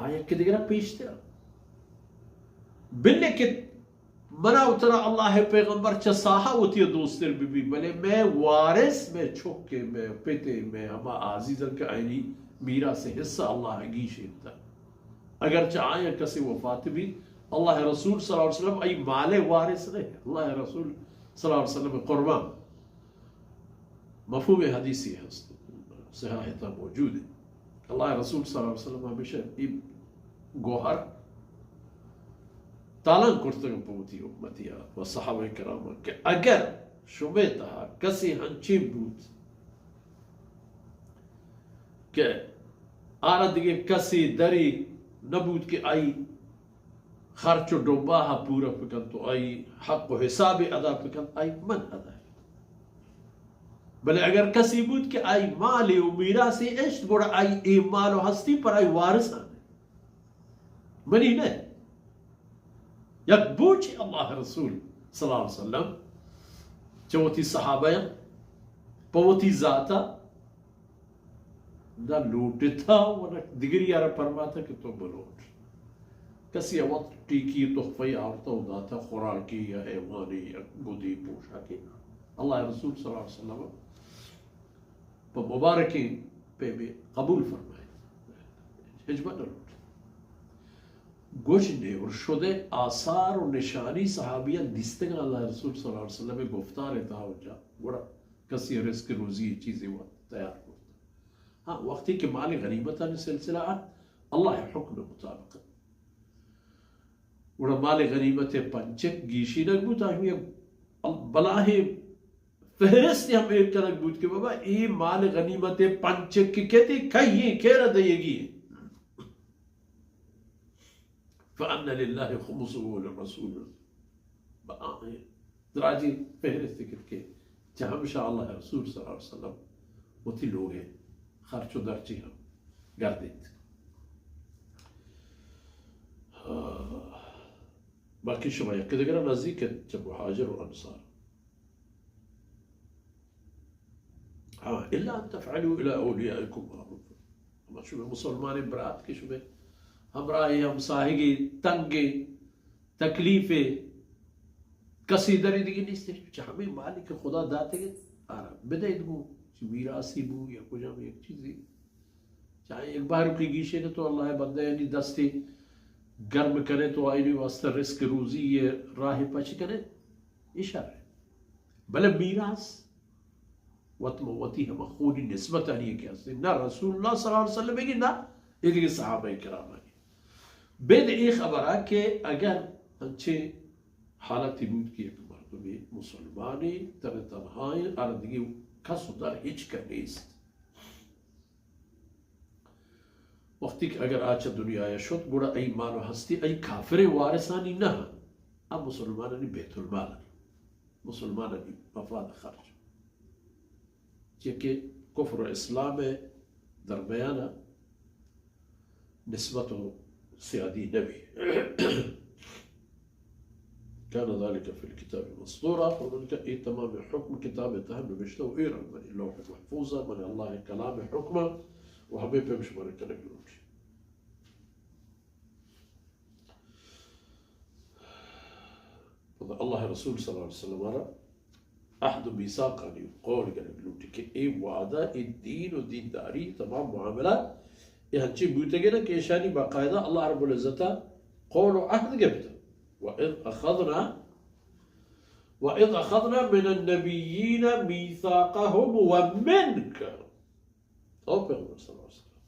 آ یک دگرا پیشتر۔ بلے کہ منا و ترا اللہ ءِ پیغمبر چہ ساہا وتی دوستر بہ بی، بلے مئے وارث، مئے چکے، مئے پتے، مئے ہما عزیزاں کہ آئینی میراث ءِ حصہ اللہ ءَ گیشینتا۔ اگرچہ آیاں کسے وفات بی، اللہ ءِ رسول صلی اللہ علیہ وسلم آئی مال ءِ وارث نہ، اللہ ءِ رسول صلی اللہ علیہ وسلم ءِ قربان۔ مفہوم حدیثی ہست، صحاح تا موجود ہے۔ اللہ ءِ رسول صلی اللہ علیہ وسلم ہمیشہ اے گوہر تالان کرتگ پہ وتی امتیا و صحابہ کرام کہ اگر شمے تہا کسے ہنچیں بوت کہ آرا دگہ کسے دری نبوت کہ آئی خرچ و ڈبہ ءَ پورا بکنت و آئی حق و حساب ادا بکنت، آئی من ادا بکنت۔ بلے اگر کسی بوت کہ آئی مال و میراث اشت، گڑا آئی اے مال و ہستی پر آئی وارثان انت، منی نہ۔ یک بوچی اللہ ءِ رسول صلی اللہ علیہ وسلم چہ وتی صحابہ پہ وتی ذاتا نہ لوٹتا و نہ دگری آرا پرماتا کہ تو بلوٹ۔ کسی ءَ وت ٹیکی تحفہ آورتا و داتا، خوراکی یا حیوانی یا گدی پوشاکی۔ اللہ ءِ رسول صلی اللہ علیہ وسلم پہ مبارکیں پیمے قبول فرمائے۔ ہچبر نہ لوٹ۔ گژنے و شدہ آثار و نشانی صحابیاں دیستگاں اللہ ءِ رسول صلی اللہ علیہ وسلم ءِ گفتار ءِ تہا و جا۔ گڑا کسی رزق روزی چیزے وت تیار کرتا۔ ہاں، وقتی کہ مال غنیمتانی سلسلہ ات، اللہ ءِ حکم مطابق ات۔ گڑا مال غنیمت ءِ پنچک گیشینگ بوت، آہی بلاہیں فہرست ہم ایر کنگ بوت کہ بابا، اے مال غنیمت ءِ پنچک کہ کئیت، کئی ایں، کئے را دئیگی ایں۔ فأن لله خمسه وللرسول۔ بلاہیں دراجیں فہرست کت کہ چہ ہمشا اللہ ءِ رسول صلی اللہ علیہ وسلم وتی لوگ ءِ خرچ و درچی ہم گردینت۔ باقی شما یک دگرا نزدیک ات چہ مہاجر و انصار۔ ہاں، الا ان تفعلوا الی اولیائکم معروفا۔ ہما شمے مسلمانیں برات کہ شمے ہمراہے، ہمساہگے، تنگے، تکلیفے، کسی دری دگہ نیست، چہ ہمے مالی کہ خدا داتگے، آرا بدئید گوں، چہ میراثی بو یا کجام یک چیزی۔ چاہے یک بہرکے گیشے کہ تو اللہ ءِ بندہ یعنی دستے گرم کنے تو آئینی واسطہ رزق روزی ءِ راہ پچ کنے، اے شر۔ بلے میراث وت ماں وتی ہما خونی نسبتانی کہ ہستیں، نہ رسول اللہ صلی اللہ علیہ وسلم کی، نہ اے دگہ صحابہ کرامانی۔ بید اے خبرا کہ اگر انچیں حالتی بوت کہ یک مردمی مسلمانی تن تنہائیں، آرا دگہ کس و در ہچ کس نیست۔ وقتی کہ اگر آ چہ دنیا ءَ شت، گڑا ای مال و ہستی ای کافریں وارثانی نہ، آ مسلمانانی بیت المال انت، مسلمانانی مفاد خرچ۔ چیا کہ کفر و اسلام ءِ درمیان ءَ نسبت و سیادی نہ بی۔ كان ذلك في الكتاب مسطورا، فرمانی کہ اے تمام حکم کتاب تہا نوشتہ و اے رنگ منی لوح محفوظ ءَ، من اللہ ءِ کلام حکم ءَ و ہمے پیم شمارا کنگ لوٹی۔ پدا اللہ ءِ رسول صلی اللہ علیہ وسلم ءَ را عہد و میثاقانی قول گرگ لوٹی کہ اے وعدہ، اے دین و دینداری، تمام معاملہ، اے ہنچی بوتگے نا کہ ایشانی باقاعدہ اللہ رب العزت ءَ قول و عہد گپتہ۔ وَإِذْ أَخَذْنَا، وَإِذْ أَخَذْنَا مِنَ النَّبِيِّينَ مِيثَاقَهُمْ وَمِنْكَ۔ او پیغمبر صلی اللہ علیہ وسلم،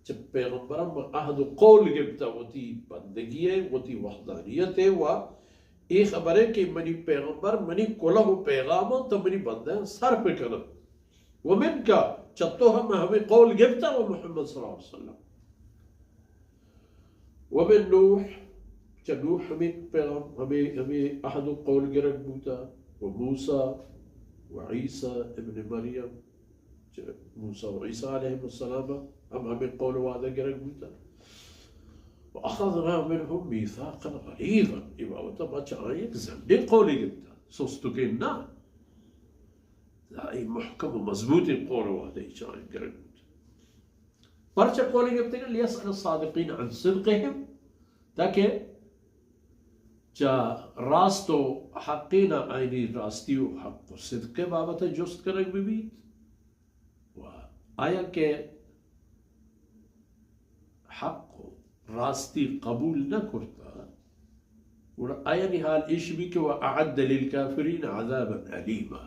چہ پیغمبراں ما عہد و قول گپتہ وتی بندگی ءَ، وتی وحدانیت ءَ و اے خبر ءَ کہ منی پیغمبر منی کلہ و پیغام انت، منی بندہ سر پہ کنن۔ ومنک، چہ تو ہم ہمے قول گپتہ و محمد صلی اللہ علیہ وسلم۔ ومن نوح، چہ نوح ہمے پیغام، ہمے، ہمے عہد و قول گرگ بوتہ، و موسی و عیسی ابن مریم، چہ موسی و عیسی علیہ السلام ہم ہمے قول وعدہ گرگ بوتہ۔ و اخذنا منهم میثاقا غلیظا، اے بابت ما چہ آیاں یک زنڈیں قولے گپتہ، سستکیں نہ۔ لا، اے محکم و مضبوطیں قول وعدہ چہ آیاں گرگ بوتہ۔ پرچہ قول گپتگ؟ لیسأل الصادقین عن صدقهم، تاکہ چہ راست و حقین آئینی راستی و حق و صدق بابت جست کنگ ببیت و آیا کہ حق و راستی قبول نہ کرتا، گڑا آیانی حال ایش بی کہ وأعد للكافرين عذابا أليما،